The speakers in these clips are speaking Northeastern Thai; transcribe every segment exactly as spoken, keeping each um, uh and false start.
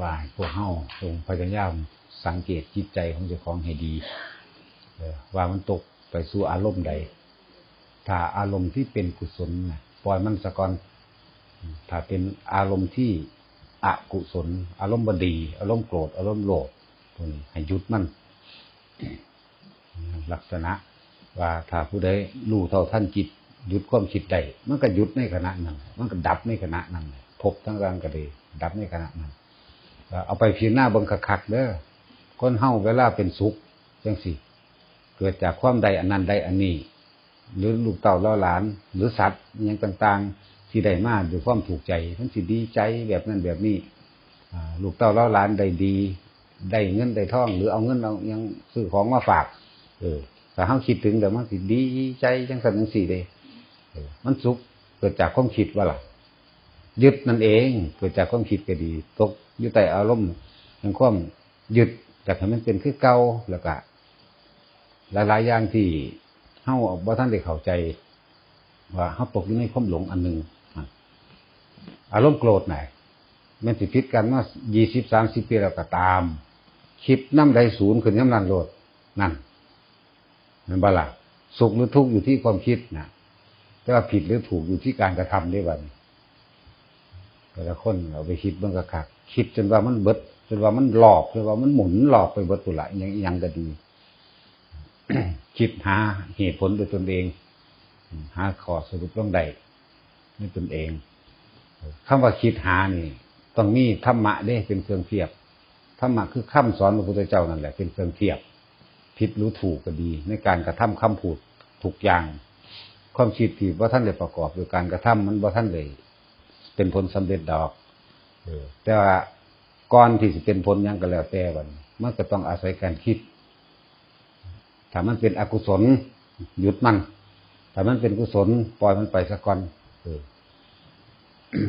ว่าให้พวกเฮาจงพยายามสังเกตจิตใจของเจ้าของให้ดี เออ ว่ามันตกไปสู่อารมณ์ใด ถ้าอารมณ์ที่เป็นกุศลนะ ปล่อยมันซะก่อน ถ้าเป็นอารมณ์ที่อกุศล อารมณ์บ่ดี อารมณ์โกรธ อารมณ์โลภ พวกนี้ให้หยุดมัน ลักษณะว่าถ้าผู้ใดรู้เท่าทันจิต หยุดความคิดได้ มันก็หยุดในขณะนั้น มันก็ดับในขณะนั้น ภพทั้งหลายก็ดี ดับในขณะนั้น เอาไปพิจารณาเบิ่งคักๆเด้อ คนเฮาเวลาเป็นสุขจังซี้ เกิดจากความได้อันนั้นได้อันนี้ หรือลูกเต้าเหล่าหลาน หรือสัตว์อิหยังต่างๆ ที่ได้มาด้วยความถูกใจ มันสิดีใจแบบนั้นแบบนี้ อ่า ลูกเต้าเหล่าหลานได้ดี ได้เงินได้ทอง หรือเอาเงินเอาอิหยังซื้อของมาฝาก เออ ถ้าเฮาคิดถึงแล้วมันสิดีใจจังซั่นจังซี้เด้ เออ มันสุขเกิดจากความคิดว่าล่ะ ยึดนั่นเอง เกิดจากความคิดก็ดี ตกอยู่ใต้อารมณ์แห่งความยึด อยากให้มันเป็นคือเก่า แล้วก็หลายๆอย่างที่เฮาบ่ทันได้เข้าใจ ว่าเฮาตกอยู่ในความหลงอันหนึ่ง อารมณ์โกรธน่ะ แม้นสิผิดกันมายี่สิบ สามสิบปีแล้วก็ตาม คิดนำใดศูนย์ขึ้นนำนั้นโลด นั่น แม่นบ่ล่ะ สุขหรือทุกข์อยู่ที่ความคิดน่ะ แต่ว่าผิดหรือถูกอยู่ที่การกระทำเด้บัดนี้ แต่ละคนเอาไปคิดเบิ่งคักๆ คิดจนว่ามันเบิด จนว่ามันรอบ จนว่ามันหมุนรอบไปเบิดพุ้นล่ะ อิหยัง อิหยังก็ดี คิดหาเหตุผลด้วยตนเอง หาข้อสรุปลงได้ด้วยตนเอง คำว่าคิดหานี่ ต้องมีธรรมะเด้เป็นเครื่องเทียบ ธรรมะคือคำสอนพระพุทธเจ้านั่นแหละเป็นเครื่องเทียบ ผิดหรือถูกก็ดี ในการกระทำคำพูดทุกอย่าง ความคิดที่บ่ทันได้ประกอบด้วยการกระทำ มันบ่ทันได้เป็นผลสำเร็จดอก เออ แต่ว่าก่อนที่สิเป็นผลหยังก็แล้วแต่บัดนี้ มันก็ต้องอาศัยการคิด ถ้ามันเป็นอกุศล หยุดมัน ถ้ามันเป็นกุศล ปล่อยมันไปซะก่อน เออ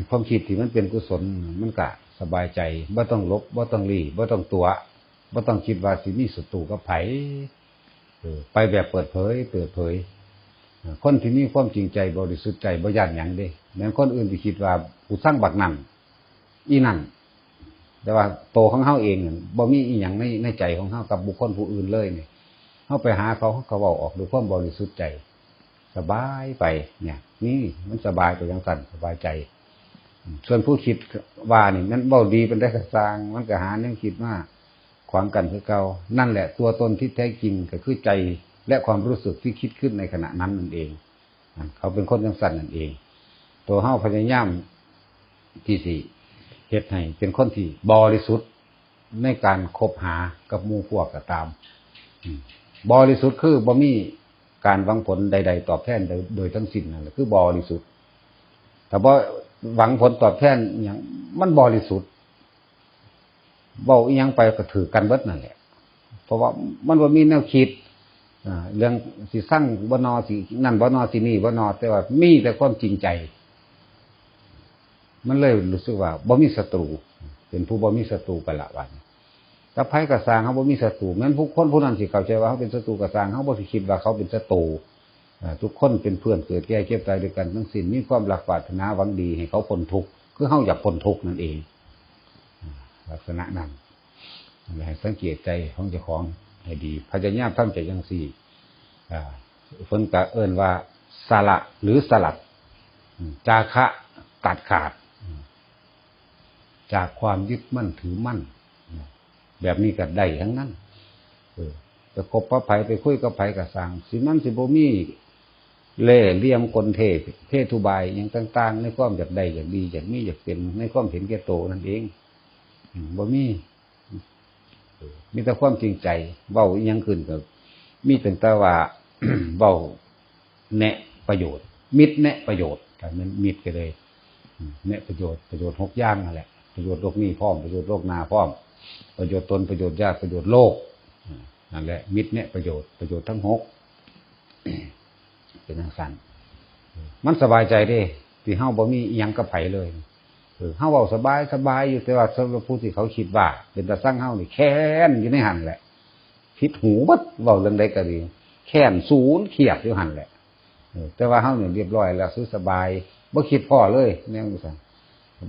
ความคิดที่มันเป็นกุศล มันก็สบายใจ บ่ต้องหลบ บ่ต้องหลี บ่ต้องตั๋ว บ่ต้องคิดว่าสิมีศัตรูกับไผ เออ ไปแบบเปิดเผย เปิดเผย เออ คนที่มีความจริงใจบริสุทธิ์ใจบ่ย้านหยังเด้ แม้นคนอื่นสิคิดว่ากูซังบักนั่น อีนั่น แต่ว่าโตของเฮาเองนั่นบ่มีอีหยังใน ในใจของเฮากับบุคคลผู้อื่นเลยนี่ เฮาไปหาเขา เขาก็เว้าออกด้วยความบริสุทธิ์ใจ สบายไป เนี่ย นี่มันสบายไปจังซั่น สบายใจ ส่วนผู้คิดว่านี่มันเว้าดีปานใดก็ซ่าง มันก็หาแนวคิดมาขวางกั้นคือเก่า นั่นแหละตัวตนที่แท้จริงก็คือใจและความรู้สึกที่คิดขึ้นในขณะนั้นนั่นเอง นั่น เขาเป็นคนจังซั่นนั่นเอง ตัวเฮาพยายามที่สิเฮ็ดให้เป็นคนที่บริสุทธิ์ในการคบหากับหมู่พวกก็ตาม อืม บริสุทธิ์คือบ่มีการหวังผลใดๆตอบแทนโดย โดยทั้งสิ้นนั่นแหละ คือบริสุทธิ์ ถ้าบ่หวังผลตอบแทนอิหยัง มันบริสุทธิ์ เว้าอิหยังไปก็ถืกกันเบิดนั่นแหละ เพราะว่ามันบ่มีแนวคิด อ่า เรื่องสิซังบ่นอ สินั่นบ่นอ สินี่บ่นอ แต่ว่ามีแต่ความจริงใจ มันเลยรู้สึกว่าบ่มีศัตรู เป็นผู้บ่มีศัตรูไปละวัน กับไผก็ซ่าง เฮาบ่มีศัตรู แม้นผู้คนผู้นั้นสิเข้าใจว่าเฮาเป็นศัตรูก็ซ่าง เฮาบ่สิคิดว่าเขาเป็นศัตรู อ่า ทุกคนเป็นเพื่อนเกิดแก่เจ็บตายด้วยกันทั้งสิ้น มีความรักปรารถนาหวังดีให้เขาพ้นทุกข์ คือเฮาอยากพ้นทุกข์นั่นเอง อ่า ลักษณะนั้น ให้สังเกตใจของเจ้าของให้ดี พยายามทำใจจังซี่ อ่า เพิ่นก็เอิ้นว่าสละหรือสลัด อืม จาคะตัดขาด อืม จากความยึดมั่นถือมั่น อืม แบบนี้ก็ได้ทั้งนั้น เออ ไปคบกับไผ ไปคุยกับไผก็ซ่าง สิมันสิบ่มีเล่ห์เหลี่ยมกลเทพ เพศอุบายอิหยังต่างๆ ในความอยากได้ อยากดี อยากมี อยากเป็น ในความเห็นแก่โตนั่นเอง อืม บ่มี เออ มีแต่ความจริงใจ เว้าอิหยังขึ้นก็มีตั้งแต่ว่า เว้าแนะประโยชน์ มิตรแนะประโยชน์ ก็แม่นมิตรก็เลย อืม แนะประโยชน์ ประโยชน์หกอย่างนั่นแหละ ประโยชน์โลกนี้พร้อม ประโยชน์โลกหน้าพร้อม ประโยชน์ตน ประโยชน์ญาติ ประโยชน์โลก อ่า นั่นแหละ มิตรแนะประโยชน์ ประโยชน์ทั้งหก เป็นจังซั่น มันสบายใจเด้ ที่เฮาบ่มีอิหยังกับไผเลย เออ เฮาเว้าสบายสบายอยู่ แต่ว่าสำหรับผู้ที่เขาคิดว่าเป็นตาซังเฮานี่ แค้นอยู่ในหั่นแหละ ผิดหูเบิด เว้าเรื่องใดก็ดี แค้นสูนเครียดอยู่หั่นแหละ เออ แต่ว่าเฮานี่เรียบร้อยแล้ว สุขสบาย บ่คิดพ้อเลย แนวจังซั่น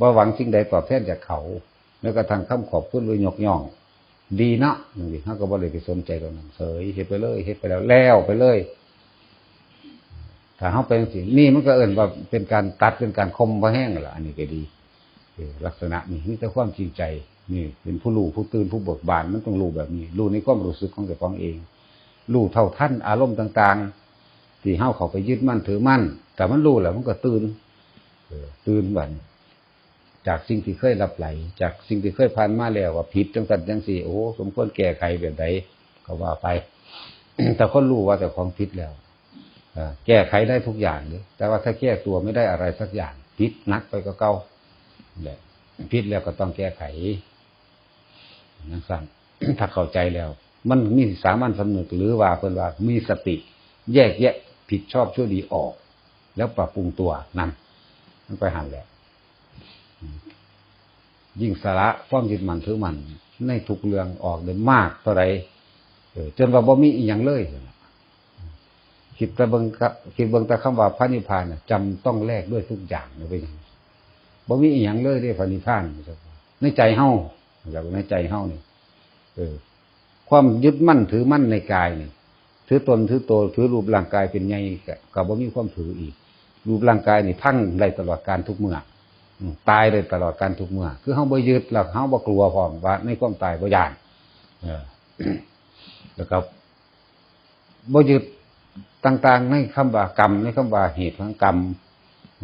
บ่หวังสิ่งใดตอบแทนจากเขา ใน แล้วกระทั่งคำขอบคุณหรือยกย่อง ดีเนาะจังซี่ เฮาก็บ่ได้ไปสนใจตรงนั้น เสย เฮ็ดไปเลย เฮ็ดไปแล้ว แล้วไปเลย ถ้าเฮาเป็นจังซี่ นี่มันก็เอิ้นว่าเป็นการตัด เป็นการข่มบ่แฮงล่ะ อันนี้ก็ดี เออ ลักษณะนี้มีแต่ความจริงใจ นี่เป็นผู้รู้ ผู้ตื่น ผู้เบิกบาน มันต้องรู้แบบนี้ รู้ในความรู้สึกของเจ้าของเอง รู้เท่าทันอารมณ์ต่างๆ ที่เฮาเข้าไปยึดมั่นถือมั่น แต่มันรู้แล้วมันก็ตื่น เออ ตื่นบัดนี้ จากสิ่งที่เคยหลับไหล จากสิ่งที่เคยผ่านมาแล้วว่าผิดจังซั่นจังซี่ โอ้โห สมควรแก้ไขแบบใดก็ว่าไป แต่คนรู้ว่าเจ้าของผิดแล้ว เอ่อ แก้ไขได้ทุกอย่างเลย แต่ว่าถ้าแก้ตัวไม่ได้อะไรสักอย่าง ผิดหนักไปกว่าเก่า แหละ ผิดแล้วก็ต้องแก้ไข จังซั่น ถ้าเข้าใจแล้ว มันมีสามัญสำนึก หรือว่าเพิ่นว่ามีสติ แยกแยะผิดชอบชั่วดีออก แล้วปรับปรุงตัว นั่น มันไปหั่นแหละ ยิ่งสละความยึดมั่นถือมั่นในทุกเรื่องออกได้มากเท่าใด เออ จนว่าบ่มีอีหยังเลย คิดแต่เบิ่งกะ คิดเบิ่งแต่คำว่าพระนิพพานน่ะ จำต้องแลกด้วยทุกอย่างเลย เป็นหยัง บ่มีอีหยังเลยเด้ พระนิพพาน ในใจเฮา ในใจเฮานี่ เออ ความยึดมั่นถือมั่นในกายนี่ ถือตนถือโต ถือรูปร่างกายเป็นใหญ่ ก็ ก็บ่มีความถืออีก รูปร่างกายนี่พังได้ตลอดกาลทุกเมื่อ อืม ตายได้ตลอดกาลทุกเมื่อ คือเฮาบ่ยึด แล้วเฮาบ่กลัวพร้อม ว่าในความตายบ่ย้าน เออ แล้วก็ บ่ยึดต่างๆ ในคำว่ากรรม ในคำว่าเหตุของกรรม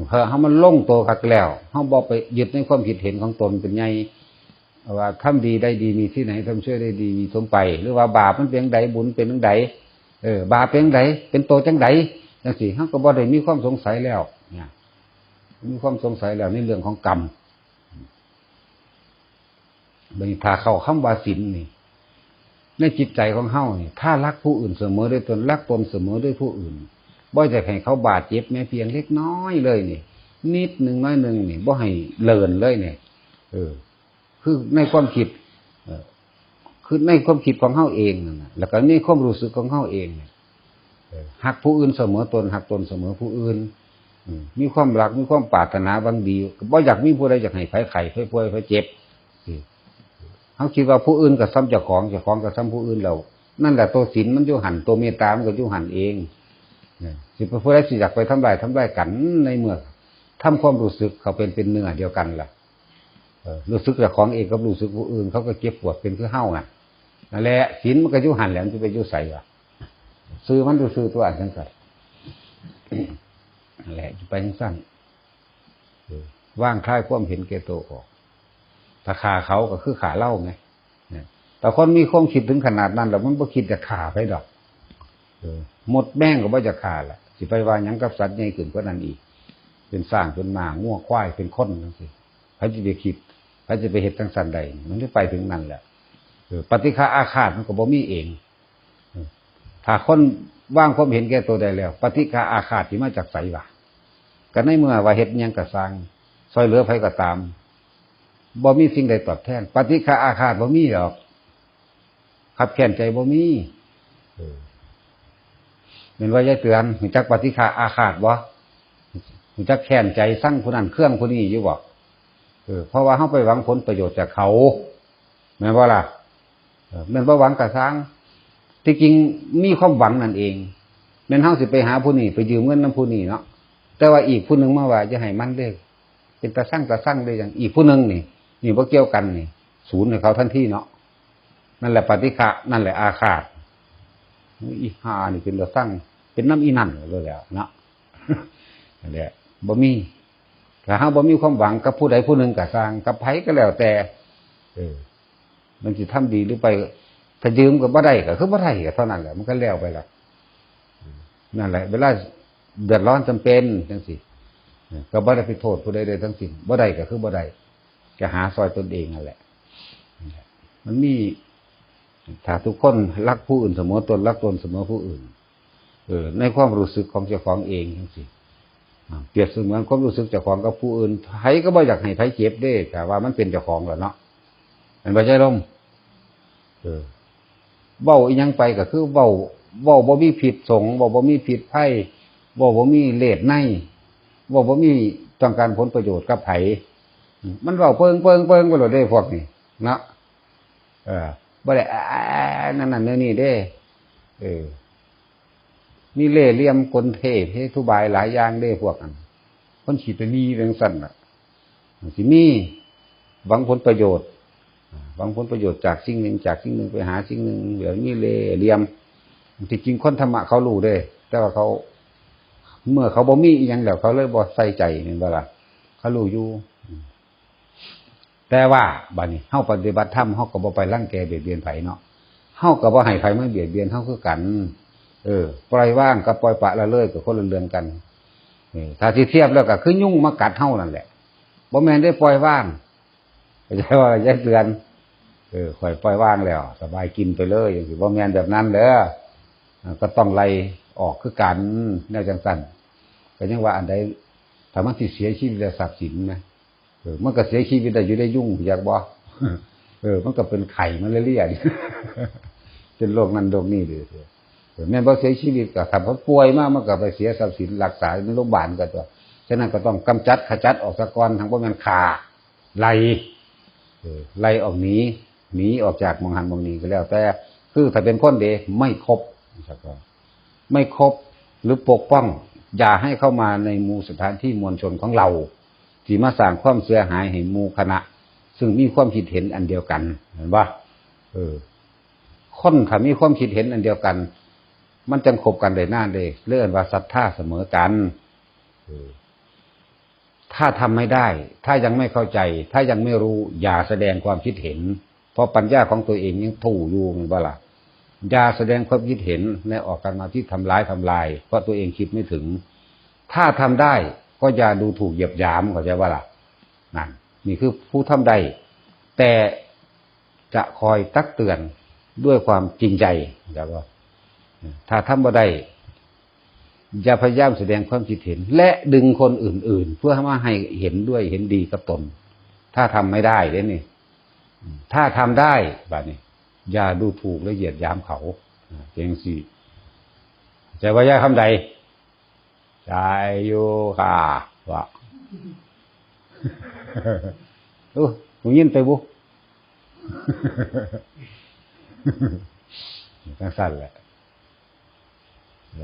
เฮา เฮามันลงตัวคักแล้ว เฮาบ่ไปยึดในความคิดเห็นของตนเป็นใหญ่ ว่าทำดีได้ดีมีที่ไหน ทำชั่วได้ดีมีสมไป หรือว่าบาปมันเป็นจั่งใด บุญเป็นจั่งใด เออ บาปเป็นจั่งใด เป็นโตจั่งใด จังซี่ เฮาก็บ่ได้มีความสงสัยแล้ว เนี่ย มีความสงสัยแล้วในเรื่องของกรรม บัดนี้ถ้าเข้าคำว่าศีลนี่ ในจิตใจของเฮานี่ ถ้ารักผู้อื่นเสมอด้วยตน รักตนเสมอด้วยผู้อื่น บ่อยากให้เขาบาดเจ็บแม้เพียงเล็กน้อยเลยนี่ นิดหนึ่งน้อยหนึ่งนี่ บ่ให้เลินเลยนี่ เออ คือในความคิด เออ คือในความคิดของเฮาเองนั่นน่ะ แล้วก็ในความรู้สึกของเฮาเองเนี่ย เออ ฮักผู้อื่นเสมอตน ฮักตนเสมอผู้อื่น อืม มีความรัก มีความปรารถนาหวังดี บ่อยากมีผู้ใดอยากให้ไผไข้ ไผป่วย ไผเจ็บ อืม เฮาคิดว่าผู้อื่นก็ส่ำเจ้าของ เจ้าของก็ส่ำผู้อื่นแล้ว นั่นแหละตัวศีลมันอยู่หั่น ตัวเมตตามันก็อยู่หั่นเอง เออ สิไปผู้ใดสิอยากไปทำลาย ทำลายกันในเมื่อทำความรู้สึกเขาเป็น เป็นเนื้อเดียวกันล่ะ เออ รู้สึกเจ้าของเองกับรู้สึกผู้อื่น เขาก็เจ็บปวดเป็นคือเฮาน่ะ นั่นแหละ ศีลมันก็อยู่หั่นแหละ มันสิไปอยู่ไสวะ ซื่อมันซื่อๆ ตัวอันจังซั่น นั่นแหละ ไปจังซั่น เออ วางคลายความเห็นแก่ตัวออก ถ้าฆ่าเขาก็คือฆ่าเราไง เนี่ย แต่คนมีความคิดถึงขนาดนั้นแล้วมันบ่คิดจะฆ่าไผดอก เออ มดแมงก็บ่จะฆ่าละ สิไปว่าหยังกับสัตว์ใหญ่ขึ้นกว่านั้นอีก เป็นช้าง เป็นม้า งัว ควาย เป็นคนจังซี่ ไผสิไปคิด ไผสิไปเฮ็ดจังซั่นได้ มันสิไปถึงนั่นแหละ เออ ปฏิฆะอาฆาตมันก็บ่มีเอง เออ ถ้าคนวางความเห็นแก่ตัวได้แล้ว ปฏิฆะอาฆาตสิมาจากไสวะ ก็ในเมื่อว่าเฮ็ดหยังก็ซ่าง ซ่อยเหลือไผก็ตาม บ่มีสิ่งใดตอบแทน ปฏิฆะอาฆาตบ่มีดอก คับแค้นใจบ่มี เออ แม่นว่ายายเตือน รู้จักปฏิฆะอาฆาตบ่ รู้จักแค้นใจซังผู้นั้นเคืองผู้นี้อยู่บ่ เออ เพราะว่าเฮาไปหวังผลประโยชน์จากเขา แม่นบ่ล่ะ เออ แม่นบ่หวังก็ซ่าง ที่จริงมีความหวังนั่นเอง แม่นเฮาสิไปหาผู้นี้ ไปยืมเงินนำผู้นี้เนาะ แต่ว่าอีกผู้หนึ่งมาว่าอย่าให้มันเด้ เป็นตาซังตาซังเด้ อย่างอีกผู้หนึ่งนี่ นี่บ่เกี่ยวกันนี่ สูญให้เขาทันทีเนาะ นั่นแหละปฏิฆะ นั่นแหละอาฆาต อีห่านี่เป็นตาซัง เป็นนำอีนั่นเลยแหละเนาะ นั่นแหละ บ่มี ถ้าเฮาบ่มีความหวังกับผู้ใดผู้หนึ่งก็ซ่าง กับไผก็แล้วแต่ เออ มันสิทำดีหรือไป ถ้ายืมก็บ่ได้ก็คือบ่ได้ก็เท่านั้นแหละ มันก็แล้วไปละ นั่นแหละ เวลาเดือดร้อนจำเป็นจังซี่ เออ ก็บ่ได้ไปโทษผู้ใดใดทั้งสิ้น บ่ได้ก็คือบ่ได้ จะหาซ่อยตนเองนั่นแหละ มันมี ถ้าทุกคนรักผู้อื่นเสมอตน รักตนเสมอผู้อื่น เออ ในความรู้สึกของเจ้าของเองจังซี่ อ่า เปรียบเสมือนความรู้สึกเจ้าของกับผู้อื่น ไผก็บ่อยากให้ไผเจ็บเด้ ถ้าว่ามันเป็นเจ้าของแล้วเนาะ แม่นบ่ ยายลม เออ เว้าอีหยังไปก็คือเว้า เว้าบ่มีผิดสง เว้าบ่มีผิดภัย เว้าบ่มีเลสใน เว้าบ่มีต้องการผลประโยชน์กับไผ อืม มันเว้าเปิงๆๆ ไปโลดเด้พวกนี้ เนาะ เออ บ่ได้ อ่า นั่นนั่นนี่นี่เด้ เออ มีเล่ห์เหลี่ยมกลเทพเฮทุบายหลายอย่างเด้ พวกนั้น คนขี้ตะหนี่เป็นซั่นน่ะ มันสิมี หวังผลประโยชน์ อ่า หวังผลประโยชน์จากสิ่งหนึ่ง จากสิ่งหนึ่งไปหาสิ่งหนึ่ง แบบนี้เล่ห์เหลี่ยม ที่จริงคนธรรมะเขารู้เด้ แต่ว่าเขา เมื่อเขาบ่มีอีหยังแล้ว เขาเลยบ่ใส่ใจ แม่นบ่ล่ะ เขารู้อยู่ แต่ว่าบัดนี้เฮาปฏิบัติธรรม เฮาก็บ่ไปรังแกเบียดเบียนไผเนาะ เฮาก็บ่ให้ไผมาเบียดเบียนเฮาคือกัน เออ ปล่อยวางกับปล่อยปละละเลยก็คนละเรื่องกัน เออ ถ้าสิเทียบแล้วก็คือยุงมากัดเฮานั่นแหละ บ่แม่นได้ปล่อยวาง เข้าใจว่า ยายเตือน เออ ข้อยปล่อยวางแล้ว สบายกินไปเลย จังซี้ บ่แม่นแบบนั้นเด้อ อ่า ก็ต้องไล่ออกคือกัน แนวจังซั่น ก็ยังว่าอันใด ถ้ามันสิเสียชีวิตและทรัพย์สินนะ เออ มันก็เสียชีวิตได้อยู่ได้ ยุง อยากบ่ เออ มันก็เป็นไข้มาลาเรีย เป็นโรคนั้นโรคนี้เลย เออ แม่นบ่เสียชีวิตก็ ถ้ามันป่วยมา มันก็ไปเสียทรัพย์สินรักษาในโรงพยาบาลก็ตัว ฉะนั้นก็ต้องกำจัดขจัดออกซะก่อน ทั้งบ่แม่นฆ่า ไล่ เออ ไล่ออกหนี หนีออกจากหม่องหั้นหม่องนี้ก็แล้วแต่ คือถ้าเป็นคนเด้ ไม่คบ นะครับ ไม่คบหรือปกป้อง อย่าให้เข้ามาในหมู่สถานที่มวลชนของเรา ที่มาสร้างความเสียหายให้หมู่คณะ ซึ่งมีความคิดเห็นอันเดียวกัน เห็นบ่ เออ คนถ้ามีความคิดเห็นอันเดียวกัน มันจั่งคบกันได้นานเด้ เรียกว่าศรัทธาเสมอกัน เออ ถ้าทำไม่ได้ ถ้ายังไม่เข้าใจ ถ้ายังไม่รู้ อย่าแสดงความคิดเห็น เพราะปัญญาของตัวเองยังถูกอยู่ แม่นบ่ล่ะ อย่าแสดงความคิดเห็น และออกการมาที่ทำร้ายทำลาย เพราะตัวเองคิดไม่ถึง ถ้าทำได้ก็อย่าดูถูกเหยียดหยาม เข้าใจบ่ล่ะ นั่น นี่คือผู้ทำได้ แต่จะคอยตักเตือนด้วยความจริงใจ เข้าใจบ่ ถ้าทำบ่ได้ อย่าพยายามแสดงความคิดเห็น และดึงคนอื่นๆ เพื่อมาให้เห็นด้วยเห็นดีกับตน ถ้าทำไม่ได้เด้นี่ ถ้าทำได้ บัดนี้ อย่าดูถูกและเหยียดหยามเขา อ่า จังซี้ เข้าใจบ่ ยายคำใด ใจอยู่ค่ะ ว่า โอ้ หนูยินไปบุ จังซั่นแหละ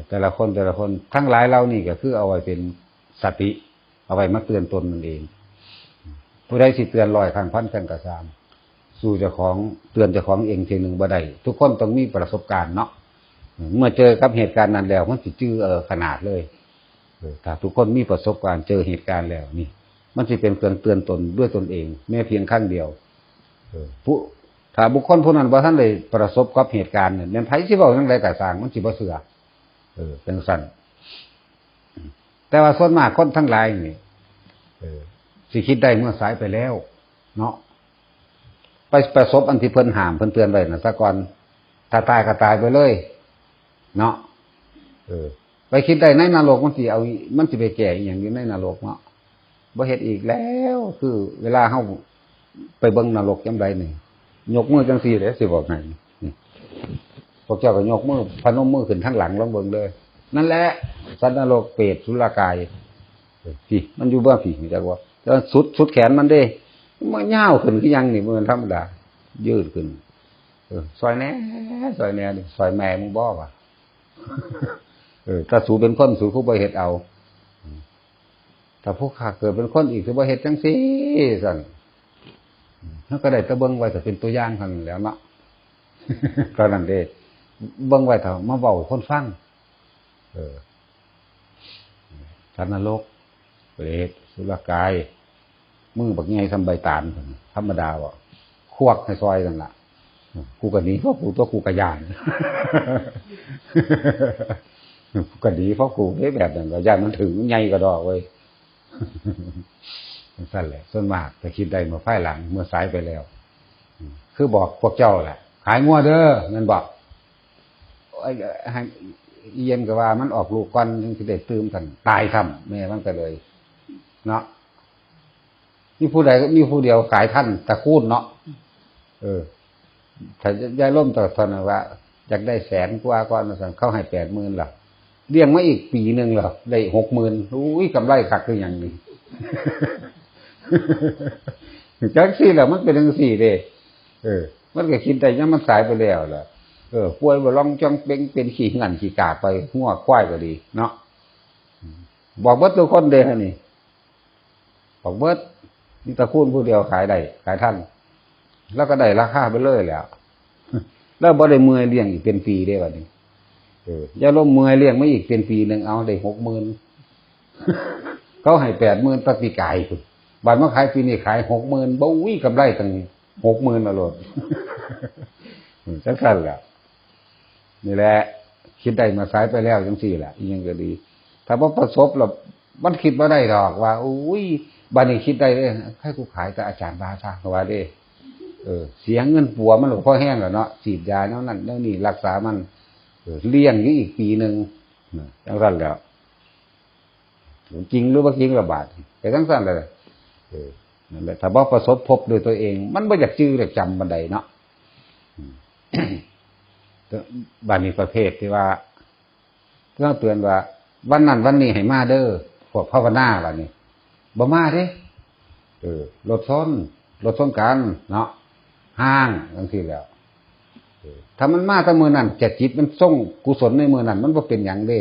แต่ละคน แต่ละคน ทั้งหลายเหล่านี้ก็คือเอาไว้เป็นสติ เอาไว้มาเตือนตนนั่นเอง ผู้ใดสิเตือนร้อยครั้ง พันครั้งก็ตาม สู้เจ้าของ เตือนเจ้าของเองเทื่อหนึ่งบ่ได้ ทุกคนต้องมีประสบการณ์เนาะ เมื่อเจอกับเหตุการณ์นั้นแล้ว มันสิจื้อ เออ ขนาดเลย เออ ถ้าทุกคนมีประสบการณ์เจอเหตุการณ์แล้วนี่ มันสิเป็นเครื่องเตือนตนด้วยตนเอง แม้เพียงครั้งเดียว เออ ผู้ ถ้าบุคคลผู้นั้นบ่ทันได้ประสบกับเหตุการณ์เนี่ย แม่นไผสิเว้าจั่งใดก็ซ่าง มันสิบ่เชื่อ เออ จั่งซั่น แต่ว่าส่วนมากคนทั้งหลายนี่ เออ สิคิดได้เมื่อสายไปแล้ว เนาะ ไปประสบอันที่เพิ่นห้ามเพิ่นเตือนไว้น่ะซะก่อน ถ้าตายก็ตายไปเลย เนาะ เออ ไปคิดได้ในนรกมันสิเอา มันสิไปแก้อีหยังอยู่ในนรกเนาะ บ่เฮ็ดอีกแล้ว คือเวลาเฮาไปเบิ่งนรกยามใดนี่ ยกมือจั่งซี่เด้ สิบอกให้ นี่ พวกเจ้าก็ยกมือ พนมมือขึ้นทางหลังลองเบิ่งเด้อ นั่นแหละ สัตว์นรก เปรต อสุรกาย เออ พี่ มันอยู่เบื้องพี่ จักว่า แต่ว่าสุด สุดแขนมันเด้ มันยาวขึ้นคือหยังนี่ บ่แม่นธรรมดา ยืดขึ้น เออ ซอยแหน่ ซอยแหน่นี่ ซอยแม่มึงบ่วะ เออ ถ้าสูเป็นคน สูคือบ่เฮ็ดเอา ถ้าผู้ข้าเกิดเป็นคนอีก สิบ่เฮ็ดจั่งซี้ ซั่น เฮาก็ได้แต่เบิ่งไว้ แต่เป็นตัวอย่างเท่านั้นแหล้วเนาะ เท่านั้นเด้ เบิ่งไว้เถาะ มาเว้าให้คนฟัง เออ สัตว์นรก เปรต อสุรกาย มือบักใหญ่ส่ำใบตาล ธรรมดาบ่ ควักให้ซอยนั่นล่ะ กูก็หนี เพราะกูตัวกูก็ย้าน กูก็หนี เพราะกูเฮ็ดแบบนั้นก็ย้านมันถึง มันใหญ่กระดอกเว้ย จั่งซั่นแหละ ส่วนมากจะคิดได้เมื่อภายหลัง เมื่อสายไปแล้ว คือบอกพวกเจ้าแหละ ขายงัวเด้อ แม่นบ่ ไอ้ ให้ อีเย็นก็ว่ามันออกลูกก่อน ยังสิได้ตื่มกัน ตายซ้ำ แม่มันก็เลย เนาะ มีผู้ใด มีผู้เดียวขายทันตระกูลเนาะ เออ ถ้ายายล่มตะทอนว่า อยากได้แสนกว่าก่อน ว่าซั่น เขาให้แปดหมื่นล่ะ เลี้ยงมาอีกปีหนึ่งล่ะ ได้หกหมื่น อุ้ย กำไรคักคือหยังนี่ จั่งซี้แหละ มันเป็นจั่งซี้เด้ เออ มันก็คิดได้ยังมันสายไปแล้วล่ะ เออ ป่วยบ่ลองจ้องเป่งเป็นขี้งั่นขี้กากไป งัวควายก็ดีเนาะ บอกเบิดทุกคนเด้อนี่ บอกเบิด มีตระกูลผู้เดียวขายได้ ขายทัน แล้วก็ได้ราคาไปเลยแหละ แล้วบ่ได้เมื่อยเลี้ยงอีกเป็นปีเด้บัดนี้ เออ อย่าลมเมื่อยเลี้ยงมาอีกเป็นปีหนึ่ง เอาได้หกหมื่น เขาให้แปดหมื่น ตัดปีกายพุ้น บัดมาขายปีนี้ขายหกหมื่น บ่ อุ้ย กำไรตั้งหกหมื่น เอาโลด จังซั่นแหละ นี่แหละ คิดได้มาสายไปแล้วจังซี่แหละ อีหยังก็ดี ถ้าบ่ประสบแล้ว มันคิดบ่ได้ดอกว่า อุ้ย บัดนี้คิดได้เด้ ให้กูขายกับอาจารย์บาซะ เขาว่าเด้ เออ เสียเงินปัวมันก็พอแฮงแล้วเนาะ ฉีดยาแนวนั้นแนวนี้ รักษามัน เออ เลี้ยงอยู่อีกปีหนึ่ง นะ จังซั่นแหล้ว จริงหรือบ่จริงละบาด แต่จังซั่นแหละ เออ นั่นแหละ ถ้าบ่ประสบพบด้วยตัวเอง มันบ่อยากจื่ออยากจำปานใดเนาะ อืม บัดนี้ประเภทที่ว่า เพิ่นเตือนว่า วันนั้นวันนี้ให้มาเด้อ พวกภาวนาบัดนี้ บ่มาเด้ เออ รถชน รถชนกันเนาะ ฮ้างจังซี่แหล้ว เออ ถ้ามันมาแต่มื้อนั้น แต่จิตมันทรงกุศลในมื้อนั้น มันบ่เป็นหยังเด้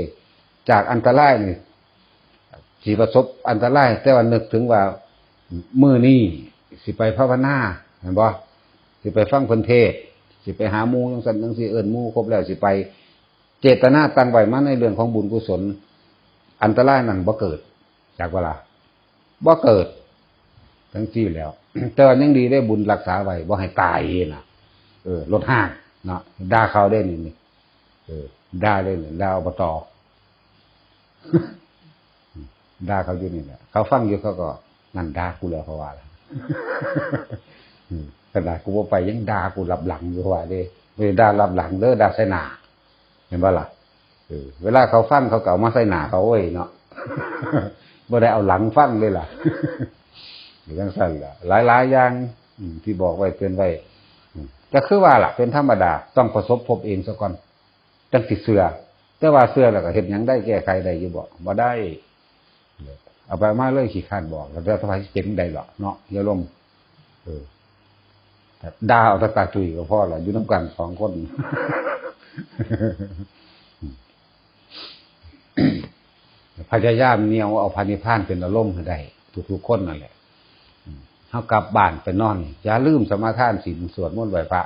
จากอันตรายนี่ สิประสบอันตราย แต่ว่านึกถึงว่า มื้อนี้สิไปภาวนา เห็นบ่ สิไปฟังเพิ่นเทศน์ สิไปหาหมู่จังซั่นจังซี่ เอิ้นหมู่ครบแล้วสิไป เจตนาตั้งไว้มาในเรื่องของบุญกุศล อันตรายนั่นบ่เกิด จักบ่ล่ะ บ่เกิด จังซี่แหล้ว แต่ว่ายังดีได้บุญรักษาไว้ บ่ให้ตายน่ะ เออ รถฮ้างเนาะ ด่าเขาได้นี่ นี่ เออ ด่าได้นี่ ด่า อบต. ด่าเขาอยู่นี่แหละ เขาฟังอยู่เขาก็ นั่นด่ากูแล้ว เขาว่าล่ะ อืม ขนาดกูบ่ไปยังด่ากูลับหลังอยู่ เขาว่าเด้ บ่ได้ด่าลับหลังเด้อ ด่าใส่หน้า เห็นบ่ล่ะ เออ เวลาเขาฟังเขาก็เอามาใส่หน้าเขาเว้ยเนาะ บ่ได้เอาหลังฟังเลยล่ะ จังซั่นล่ะ หลายๆ อย่าง อืม ที่บอกไว้เตือนไว้ อืม ก็คือว่าล่ะ เป็นธรรมดา ต้องประสบพบเองซะก่อน จังสิเชื่อ แต่ว่าเชื่อแล้วก็เฮ็ดหยังได้ แก้ไขได้อยู่บ่ บ่ได้ เอาไปมาเลย ขี้คร้านบอก แล้วแต่ไผสิเป็นได้หรอกเนาะ อย่าลม เออ ด่าเอาแต่ตาจุยก็พอละ อยู่นำกันสองคน พยายามเหนี่ยวเอาพระนิพพานเป็นอารมณ์ให้ได้ ทุกๆ คนนั่นแหละ อืม เฮากลับบ้านไปนอน อย่าลืมสมาทานศีล สวดมนต์ไหว้พระ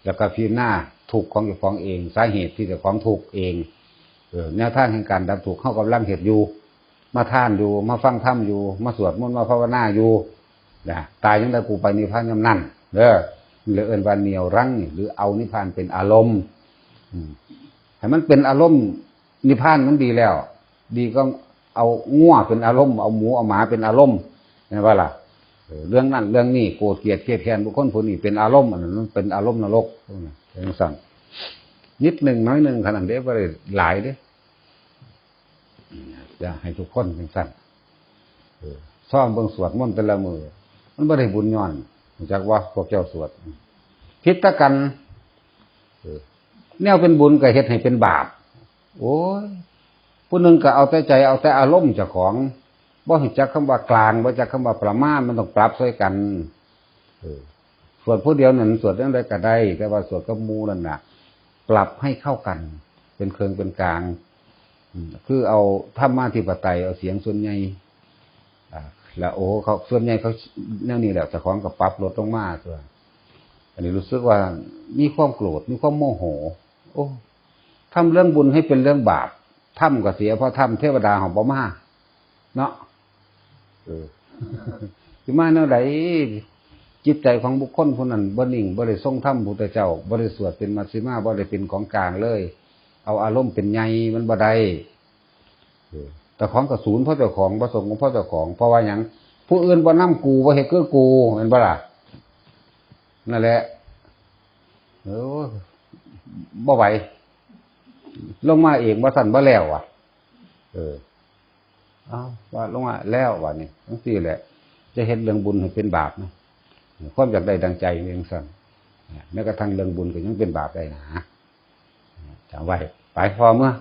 แล้วก็พิจารณาทุกข์ของเจ้าของเอง สาเหตุที่เจ้าของทุกข์เอง เออ แนวทางแห่งการดับทุกข์ เฮากำลังเฮ็ดอยู่ มาทานอยู่ มาฟังธรรมอยู่ มาสวดมนต์ มาภาวนาอยู่ นะ ตายยังได้กูไปนิพพานยามนั้น เด้อ เลยเอิ้นว่าเหนี่ยวรั้ง หรือเอานิพพานเป็นอารมณ์ อืม ให้มันเป็นอารมณ์ นิพพานมันดีแล้ว ดีก็เอางัวเป็นอารมณ์ เอาหมูเอาหมาเป็นอารมณ์ แม่นบ่ล่ะ เออ เรื่องนั้นเรื่องนี้ โกรธเกลียดเคียดแค้นบุคคลผู้นี้เป็นอารมณ์ อันนั้นมันเป็นอารมณ์นรก จังซั่น นิดหนึ่งน้อยหนึ่งขนาดเด้ บ่ได้หลายเด้ จะให้ทุกคนจังซั่น เออ ซ่อมเบิ่งสวดมนต์แต่ละมื้อ มันบ่ได้บุญย้อน รู้จักบ่ พวกเจ้าสวด ผิดแต่กัน เออ แนวเป็นบุญก็เฮ็ดให้เป็นบาป โอ้ย ผู้หนึ่งก็เอาแต่ใจ เอาแต่อารมณ์เจ้าของ บ่รู้จักคำว่ากลาง บ่รู้จักคำว่าประมาณ มันต้องปรับใส่กัน เออ สวดผู้เดียวนั่นสวดจั่งใดก็ได้ แต่ว่าสวดกับหมู่นั่นน่ะ ปรับให้เข้ากัน เป็นเคืองเป็นกลาง อืม คือเอาธรรมาธิปไตย เอาเสียงส่วนใหญ่ อ่า แล้ว โอ้ เขา ส่วนใหญ่เขาแนวนี้แหละ เจ้าของก็ปรับลดลงมาตัว อันนี้รู้สึกว่ามีความโกรธ มีความโมโห โอ้ ทำเรื่องบุญให้เป็นเรื่องบาป ธรรมก็เสียเพราะธรรม เทวดาของบ่มา เนาะ เออ สิมาแนวใด จิตใจของบุคคลผู้นั้นบ่นิ่ง บ่ได้ทรงธรรมพุทธเจ้า บ่ได้สวดเป็นมัชฌิมา บ่ได้เป็นของกลางเลย เอาอารมณ์เป็นใหญ่ มันบ่ได้ เออ เจ้าของก็ศูนย์เพราะเจ้าของ บ่สงบเพราะเจ้าของ เพราะว่าหยัง ผู้อื่นบ่นำกู บ่เฮ็ดคือกู แม่นบ่ล่ะ นั่นแหละ เออ บ่ไหว ลงมาเอง บ่ซั้นบ่แล้วอะ เออ เอา ว่าลงมาแล้ว ว่านี่ จังซี่แหละ จะเฮ็ดเรื่องบุญให้เป็นบาปนะ ความอยากได้ดังใจนี่จังซั่น แม้กระทั่งเรื่องบุญก็ยังเป็นบาปได้นะ จำไว้ ไป พ่อเมือ